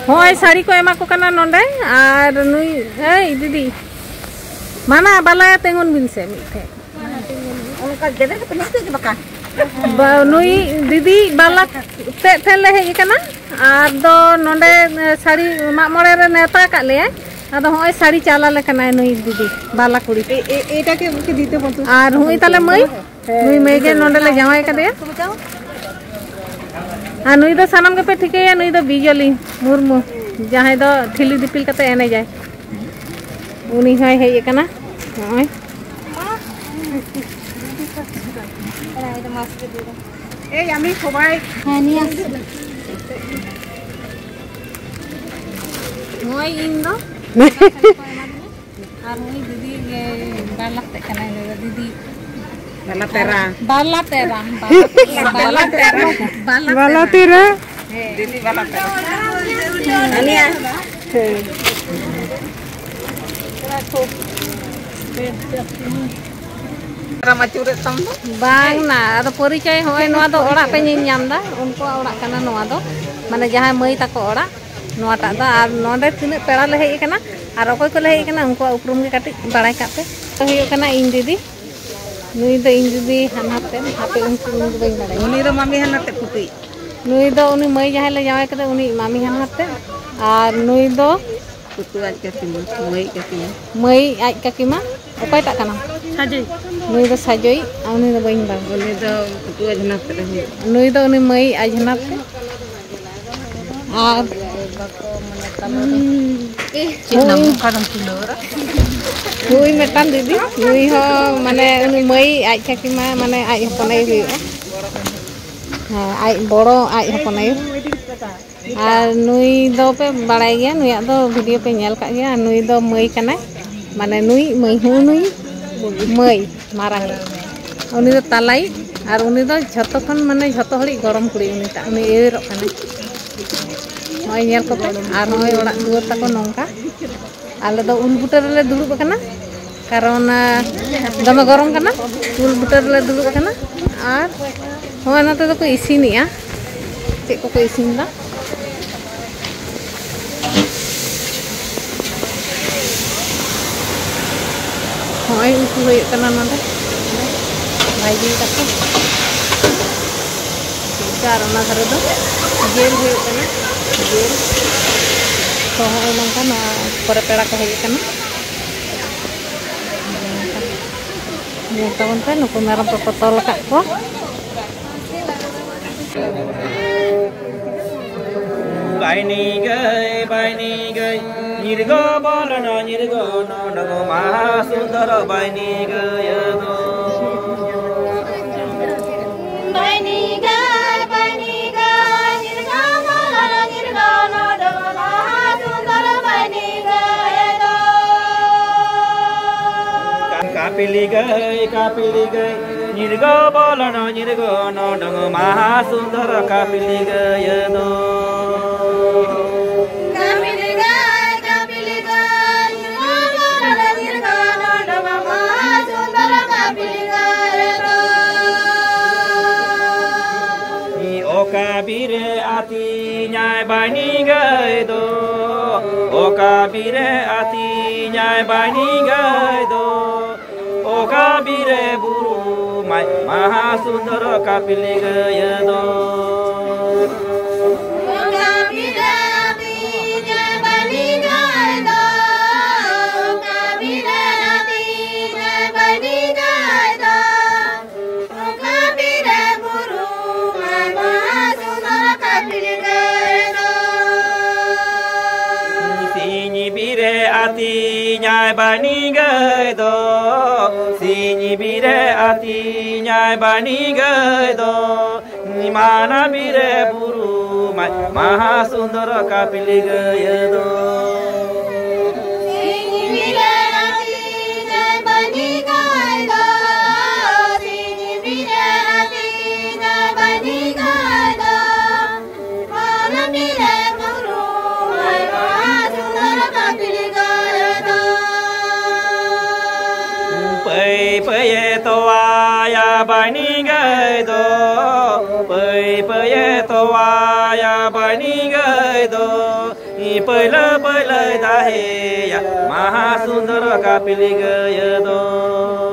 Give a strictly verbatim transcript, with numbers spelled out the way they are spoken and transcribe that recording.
ᱦᱚᱸᱜᱼᱚᱭ ᱥᱟᱹᱲᱤ ᱠᱚ ᱮᱢᱟ ᱠᱚ ᱠᱟᱱᱟ ᱱᱚᱰᱮ᱾ ᱟᱨ ᱱᱩᱭ, ᱮᱭ ᱫᱤᱫᱤ, ᱢᱟᱱᱟ ᱵᱟᱞᱟᱭᱟ, ᱛᱤᱸᱜᱩᱱ ᱵᱤᱱ ᱥᱮ ᱢᱤᱫ ᱴᱷᱮᱱ᱾ ᱚᱱᱠᱟ ᱜᱮᱫᱮᱨ ᱠᱟᱛᱮ ᱱᱤᱥᱪᱚᱭ ᱜᱮ ᱵᱟᱠᱟ᱾ ᱵᱟ-, ᱱᱩᱭ ᱫᱤᱫᱤ ᱵᱟᱞᱟ ᱛᱮᱫ ᱴᱷᱮᱱ ᱞᱮ ᱦᱮᱡ ᱟᱠᱟᱱᱟ᱾ ᱟᱨ ᱫᱚ ᱱᱚᱰᱮ ᱥᱟᱹᱲᱤ ᱢᱟᱜ ᱢᱚᱬᱮ ᱨᱮ ᱱᱮᱣᱛᱟ ᱟᱠᱟᱫ ᱞᱮᱭᱟᱭ᱾ ᱟᱫᱚ ᱦᱚᱸᱜᱼᱚᱭ ᱥᱟᱹᱲᱤ ᱪᱟᱞ ᱟᱞᱮ ᱠᱟᱱᱟᱭ ᱱᱩᱭ ᱫᱤᱫᱤ ᱵᱟᱞᱟ ᱠᱩᱲᱤ᱾ এ-, এ-, এটাকে ওকে দিতে বলতো। আর হুঁই তাহলে মই? ᱦᱮᱸ, ᱱᱩᱭ ᱢᱟᱹᱭ ᱜᱮ ᱱᱚᱰᱮ ᱞᱮ ᱡᱟᱶᱟᱭ ᱠᱟᱫᱮᱭᱟ᱾ ᱟᱨ ᱱᱩᱭ ᱫᱚ ᱥᱟᱱᱟᱢ ᱜᱮᱯᱮ ᱴᱷᱤᱠᱟᱹᱭᱟ, ᱱᱩᱭ ᱫᱚ ᱵᱤᱡᱚᱞᱤ ᱢᱩᱨᱢᱩ, ᱡᱟᱦᱟᱸᱭ ᱫᱚ ᱴᱷᱤᱞᱤ ᱫᱤᱯᱤᱞ ᱠᱟᱛᱮ ᱮᱱᱮᱡᱟᱭ᱾ ᱩᱱᱤ ᱦᱚᱸᱭ ᱦᱮᱡ ᱟᱠᱟᱱᱟ ᱱᱚᱜᱼᱚᱭ᱾ এই আমি সবাই। ᱦᱮᱸ, ᱱᱤᱭᱟᱹ ᱱᱚᱜᱼᱚᱭ ᱤᱧ ᱫᱚ ᱟᱨ ᱱᱩᱭ ᱫᱤᱫᱤ ᱜᱮ ᱵᱟᱞᱟ ᱛᱮᱫ ᱠᱟᱱᱟᱭ, ᱱᱩᱭ ᱫᱚ ᱫᱤᱫᱤ᱾ ᱵᱟᱞᱟ ᱛᱮᱨᱟ᱾ ᱵᱟᱞᱟ ᱛᱮᱨᱟ, ᱵᱟᱞᱟ ᱛᱮᱨᱟ, ᱵᱟᱞᱟ ᱛᱮᱨᱟ᱾ ᱵᱟᱞᱟ ᱛᱮᱨᱟ᱾ ᱦᱮᱸ᱾ ᱫᱤᱫᱤ ᱵᱟᱞᱟ ᱛᱮᱨᱟ᱾ ᱦᱟᱹᱱᱤᱭᱟ᱾ ᱦᱮᱸ᱾ ᱟᱨᱟᱢ ᱟᱹᱪᱩᱨᱮᱫ ᱛᱟᱢ ᱫᱚ? ᱵᱟᱝ ᱱᱟ, ᱟᱫᱚ ᱯᱚᱨᱤᱪᱚᱭ ᱦᱚᱸᱜᱼᱚᱭ ᱱᱚᱣᱟ ᱫᱚ ᱚᱲᱟᱜ ᱯᱮ ᱧᱮᱞ ᱧᱟᱢ ᱮᱫᱟ, ᱩᱱᱠᱩᱣᱟᱜ ᱚᱲᱟᱜ ᱠᱟᱱᱟ ᱱᱚᱣᱟ ᱫᱚ, ᱢᱟᱱᱮ ᱡᱟᱦᱟᱸᱭ ᱢᱟᱹᱭ ᱛᱟᱠᱚ ᱚᱲᱟᱜ ᱱᱚᱣᱟᱴᱟᱜ ᱫᱚ᱾ ᱟᱨ ᱱᱚᱰᱮ ᱛᱤᱱᱟᱹᱜ ᱯᱮᱲᱟ ᱞᱮ ᱦᱮᱡ ᱟᱠᱟᱱᱟ ᱟᱨ ᱚᱠᱚᱭ ᱠᱚᱞᱮ ᱦᱮᱡ ᱟᱠᱟᱱᱟ, ᱩᱱᱠᱩᱣᱟᱜ ᱩᱯᱨᱩᱢ ᱜᱮ ᱠᱟᱹᱴᱤᱡ ᱵᱟᱲᱟᱭ ᱠᱟᱜ ᱯᱮ᱾ ᱦᱩᱭᱩᱜ ᱠᱟᱱᱟ ᱤᱧ ᱫᱤᱫᱤ, ᱱᱩᱭ ᱫᱚ ᱤᱧ ᱫᱤᱫᱤ ᱦᱟᱱᱦᱟᱨ ᱛᱮᱫ, ᱦᱟᱯᱮ ᱩᱱᱠᱩ ᱧᱩᱛᱩᱢ ᱫᱚ ᱵᱟᱹᱧ ᱵᱟᱲᱟᱭᱟ᱾ ᱩᱱᱤ ᱫᱚ ᱢᱟᱢᱤ ᱦᱟᱱᱦᱟᱨ ᱛᱮᱫ ᱯᱩᱛᱤ᱾ ᱱᱩᱭ ᱫᱚ ᱩᱱᱤ ᱢᱟᱹᱭ ᱡᱟᱦᱟᱸᱭ ᱞᱮ ᱡᱟᱶᱟᱭ ᱠᱮᱫᱮ, ᱩᱱᱤ ᱢᱟᱢᱤ ᱦᱟᱱᱦᱟᱨ ᱛᱮᱫ, ᱟᱨ ᱱᱩᱭ ᱫᱚ ᱯᱩᱛᱩ ᱟᱡ ᱠᱟᱹᱠᱤ ᱢᱟ, ᱢᱟᱹᱭ ᱠᱟᱹᱠᱤ ᱢᱟ᱾ ᱢᱟᱹᱭ ᱟᱡ ᱠᱟᱹᱠᱤ ᱢᱟ᱾ ᱚᱠᱚᱭᱴᱟᱜ ᱠᱟᱱᱟ? ᱥᱟᱡᱚᱭ᱾ ᱱᱩᱭ ᱫᱚ ᱥᱟᱡᱚᱭ, ᱟᱨ ᱩᱱᱤ ᱫᱚ ᱵᱟᱹᱧ ᱵᱟᱲᱟᱭᱟ᱾ ᱩᱱᱤ ᱫᱚ ᱯᱩᱛᱩ ᱟᱡ ᱦᱟᱱᱦᱟᱨ ᱛᱮᱫ ᱮ ᱦᱩᱭᱩᱜᱼᱟ᱾ ᱱᱩᱭ ᱫᱚ ᱩᱱᱤ ᱢᱟᱹᱭ ᱟᱡ ᱦᱟᱱᱦᱟᱨ ᱛᱮᱫ᱾ ᱟᱨ ᱪᱮᱫ ᱱᱟᱢ ᱚᱠᱟᱨᱮᱢ ᱛᱩᱞᱟᱹᱣ ᱮᱫᱟ? ᱦᱳᱭ, ᱢᱤᱫᱴᱟᱝ ᱫᱤᱫᱤ, ᱱᱩᱭ ᱦᱚᱸ ᱢᱟᱱᱮ ᱩᱱᱤ ᱢᱟᱹᱭ ᱟᱡ ᱠᱟᱹᱠᱤ ᱢᱟ, ᱢᱟᱱᱮ ᱟᱡ ᱦᱚᱯᱚᱱ ᱟᱭᱳ ᱦᱩᱭᱩᱜᱼᱟ᱾ ᱦᱮᱸ, ᱟᱡ ᱵᱚᱲᱚ, ᱟᱡ ᱦᱚᱯᱚᱱ ᱟᱭᱳ᱾ ᱟᱨ ᱱᱩᱭ ᱫᱚ ᱯᱮ ᱵᱟᱲᱟᱭ ᱜᱮᱭᱟ, ᱱᱩᱭᱟᱜ ᱫᱚ ᱵᱷᱤᱰᱤᱭᱳ ᱯᱮ ᱧᱮᱞ ᱠᱟᱜ ᱜᱮᱭᱟ᱾ ᱟᱨ ᱱᱩᱭ ᱫᱚ ᱢᱟᱹᱭ ᱠᱟᱱᱟᱭ, ᱢᱟᱱᱮ ᱱᱩᱭ ᱢᱟᱹᱭ, ᱦᱩ ᱱᱩᱭ ᱢᱟᱹᱭ ᱢᱟᱨᱟᱝ, ᱩᱱᱤ ᱫᱚ ᱛᱟᱞᱟᱭᱤᱡ᱾ ᱟᱨ ᱩᱱᱤ ᱫᱚ ᱡᱷᱚᱛᱚ ᱠᱷᱚᱱ, ᱢᱟᱱᱮ ᱡᱷᱚᱛᱚ ᱦᱚᱲᱤᱡ ᱜᱚᱲᱚᱢ ᱠᱩᱲᱤ ᱩᱱᱤ ᱴᱟᱜ, ᱩᱱᱤ ᱮᱭᱳᱭᱮᱨᱚᱜ ᱠᱟᱱᱟᱭ᱾ ᱱᱚᱜᱼᱚᱭ ᱧᱮᱞ ᱠᱚᱯᱮ, ᱟᱨ ᱱᱚᱜᱼᱚᱭ ᱚᱲᱟᱜ ᱫᱩᱣᱟᱹᱨ ᱛᱟᱠᱚ ᱱᱚᱝᱠᱟ᱾ ᱟᱞᱮ ᱫᱚ ᱩᱞ ᱵᱩᱴᱟᱹ ᱨᱮᱞᱮ ᱫᱩᱲᱩᱵ ᱟᱠᱟᱱᱟ, ᱠᱟᱨᱚᱱ, ᱟᱸ, ᱫᱚᱢᱮ ᱜᱚᱨᱚᱢ ᱠᱟᱱᱟ᱾ ᱩᱞ ᱵᱩᱴᱟᱹ ᱨᱮᱞᱮ ᱫᱩᱲᱩᱵ ᱟᱠᱟᱱᱟ᱾ ᱟᱨ ᱦᱚᱸᱜᱼᱚᱭ ᱱᱚᱛᱮ ᱫᱚᱠᱚ ᱤᱥᱤᱱᱮᱜᱼᱟ᱾ ᱪᱮᱫ ᱠᱚᱠᱚ ᱤᱥᱤᱱ ᱮᱫᱟ? ᱩᱛᱩ ᱦᱩᱭᱩᱜ ᱠᱟᱱᱟ ᱱᱚᱰᱮ, ᱵᱷᱟᱹᱡᱤ ᱠᱟᱛᱮ᱾ ᱟᱨ ᱚᱱᱟ ᱫᱷᱟᱨᱮ ᱫᱚ ᱡᱤᱞ ᱦᱩᱭᱩᱜ ᱠᱟᱱᱟ, ᱡᱤᱞ᱾ ᱛᱚ ᱦᱚᱸᱜᱼᱚᱭ ᱱᱚᱝᱠᱟ, ᱱᱚᱣᱟ ᱠᱚᱨᱮ ᱯᱮᱲᱟ ᱠᱚ ᱦᱮᱡ ᱟᱠᱟᱱᱟ᱾ ᱧᱮᱞ ᱛᱟᱵᱚᱱ ᱯᱮ, ᱱᱩᱠᱩ ᱢᱮᱨᱚᱢ ᱠᱚᱠᱚ ᱛᱚᱞ ᱟᱠᱟᱫ ᱠᱚᱣᱟ᱾ ᱵᱟᱭᱱᱤ ᱜᱟᱹᱭ, ᱵᱟᱭᱱᱤ ᱜᱟᱹᱭ, ᱧᱤᱨᱜᱚ ᱵᱚᱞᱚᱱ, ᱧᱤᱨᱜᱚ ᱱᱚᱰᱚᱜ ᱢᱟᱦᱟ ᱥᱩᱱᱫᱚᱨ ᱵᱟᱭᱱᱤ ᱜᱟᱹᱭ ᱫᱚ᱾ ᱵᱟᱭᱱᱤ ᱜᱟᱹᱭ, ᱵᱟᱭᱱᱤ ᱜᱟᱹᱭ, ᱧᱤᱨᱜᱚ ᱵᱚᱞᱚᱱ, ᱧᱤᱨᱜᱚ ᱱᱚᱰᱚᱜ ᱢᱟᱦᱟ ᱥᱩᱱᱫᱚᱨ ᱵᱟᱭᱱᱤ ᱜᱟᱹᱭ ᱫᱚ᱾ ᱠᱟᱯᱤᱞᱤ ᱜᱟᱹᱭ, ᱠᱟᱯᱤᱞᱤ ᱜᱟᱹᱭ, ᱧᱤᱨᱜᱚ ᱵᱚᱞᱚᱱ, ᱧᱤᱨᱜᱚ ᱱᱚᱰᱚᱜ ᱢᱟᱦᱟ ᱥᱩᱱᱫᱚᱨ ᱠᱟᱯᱤᱞᱤ ᱜᱟᱹᱭ ᱫᱚ᱾ ᱠᱟᱯᱤᱞᱤ ᱜᱟᱹᱭ, ᱠᱟᱯᱤᱞᱤ ᱜᱟᱹᱭ, ᱧᱤᱨᱜᱚ ᱵᱚᱞᱚᱱ, ᱧᱤᱨᱜᱚ ᱱᱚᱰᱚᱜ ᱢᱟᱦᱟ ᱥᱩᱱᱫᱚᱨ ᱠᱟᱯᱤᱞᱤ ᱜᱟᱹᱭ ᱫᱚ᱾ ᱚᱠᱟ ᱵᱤᱨᱮ ᱟᱹᱛᱤᱧᱟᱭ ᱵᱟᱭᱱᱤ ᱜᱟᱹᱭ ᱫᱚ, ᱚᱠᱟ ᱵᱤᱨᱮ ᱟᱹᱛᱤᱧᱟᱭ ᱵᱟᱭᱱᱤ ᱜᱟᱹᱭ ᱫᱚ, ᱚᱠᱟ ᱵᱤᱨᱮ ᱵᱩᱨᱩᱢᱟᱭ ᱢᱟᱦᱟ ᱥᱩᱱᱫᱚᱨ ᱠᱟᱯᱤᱞᱤ ᱜᱟᱹᱭ ᱫᱚ᱾ ᱚᱠᱟ ᱵᱤᱨᱮ ᱟᱹᱛᱤᱧᱟᱭ ᱵᱟᱭᱱᱤ ᱜᱟᱹᱭ ᱫᱚ, ᱚᱠᱟ ᱵᱤᱨᱮ ᱟᱹᱛᱤᱧᱟᱭ ᱵᱟᱭᱱᱤ ᱜᱟᱹᱭ ᱫᱚ᱾ ᱚᱠᱟ ᱵᱤᱨᱮ ᱵᱩᱨᱩᱢᱟᱭ ᱢᱟᱦᱟ ᱥᱩᱱᱫᱚᱨ ᱠᱟᱯᱤᱞᱤ ᱜᱟᱹᱭ ᱫᱚ᱾ ᱥᱤᱧ ᱵᱤᱨᱮ ᱟᱹᱛᱤᱧᱟᱭ ᱵᱟᱭᱱᱤ ᱜᱟᱹᱭ ᱫᱚ, ᱥᱤᱧ ᱵᱤᱨᱮ ᱟᱹᱛᱤᱧᱟᱭ ᱵᱟᱭᱱᱤ ᱜᱟᱹᱭ ᱫᱚ᱾ ᱢᱟᱱᱟ ᱵᱤᱨᱮ ᱵᱩᱨᱩᱢᱟᱭ ᱢᱟᱦᱟ ᱥᱩᱱᱫᱚᱨ ᱠᱟᱯᱤᱞᱤ ᱜᱟᱹᱭ ᱫᱚ᱾ ᱥᱤᱧ ᱵᱤᱨᱮ ᱟᱹᱛᱤᱧᱟᱭ ᱵᱟᱭᱱᱤ ᱜᱟᱹᱭ ᱫᱚ, ᱥᱤᱧ ᱵᱤᱨᱮ ᱟᱹᱛᱤᱧᱟᱭ ᱵᱟᱭᱱᱤ ᱜᱟᱹᱭ ᱫᱚ, ᱢᱟᱱᱟ ᱵᱤᱨᱮ ᱵᱩᱨᱩᱢᱟᱭ ᱢᱟᱦᱟ ᱥᱩᱱᱫᱚᱨ ᱠᱟᱯᱤᱞᱤ ᱜᱟᱹᱭ ᱫᱚ᱾ ᱯᱟᱹᱭ ᱯᱟᱹᱭᱮ ᱛᱚᱣᱟᱭᱟ ᱵᱟᱭᱱᱤ ᱜᱟᱹᱭ ᱫᱚ, ᱯᱟᱹᱭ ᱯᱟᱹᱭᱮ ᱛᱚᱣᱟᱭᱟ ᱵᱟᱭᱱᱤ ᱜᱟᱹᱭ ᱫᱚ᱾ ᱯᱟᱹᱭᱞᱟᱹ ᱯᱟᱹᱭᱞᱟᱹᱭ ᱫᱟᱦᱮᱭᱟ ᱢᱟᱦᱟ ᱥᱩᱱᱫᱚᱨ ᱠᱟᱯᱤᱞ ᱜᱟᱹᱭ ᱫᱚ᱾